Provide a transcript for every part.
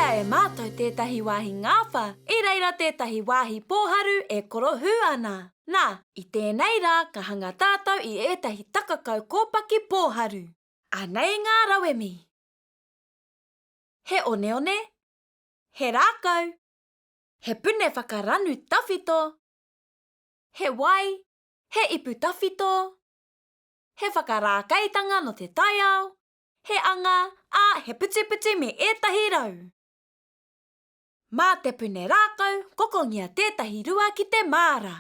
Kitea e mātou tētahi wāhi ngāwhā, i reira tētahi wāhi pōharu e korohū ana. Nā, i tēnei rā ka hanga tātou i ētahi takakau kōpaki pōharu. Anei ngā rauemi. He oneone, he rākau, he pune whakaranu tawhito, he wai, he ipu tawhito, he whakarākeitanga nō te taiao, he anga, ā, he putiputi me ētahi rau. Mā te pune rākau, kokongia tētahi rua ki te māra.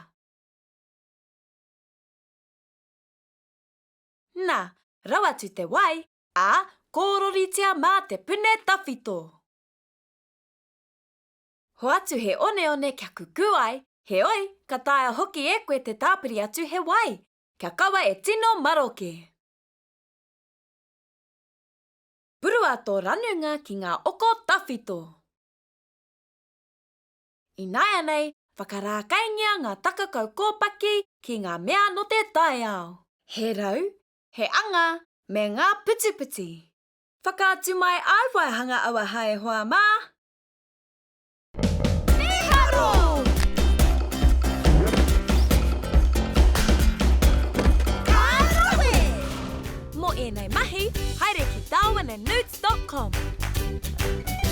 Nā, rau atu te wai, ā, kōroritia mā te pune tawhito. Hoatu he oneone kia kukū ai, heoi, ka taea hoki e koe te tāpiri atu he wai, kia kaua e tino maroke. Purua tō ranunga ki ngā oko tawhito. Ināianei, whakarākaingia ngā takakau kōpaki ki ngā mea nō te taiao. He rau, he anga, me ngā putiputi. Whakaatu mai āu waihanga auaha e hoa mā! Mīharo! Ka rawe! Mō ēnei mahi, haere ki darwinandnewts dot com.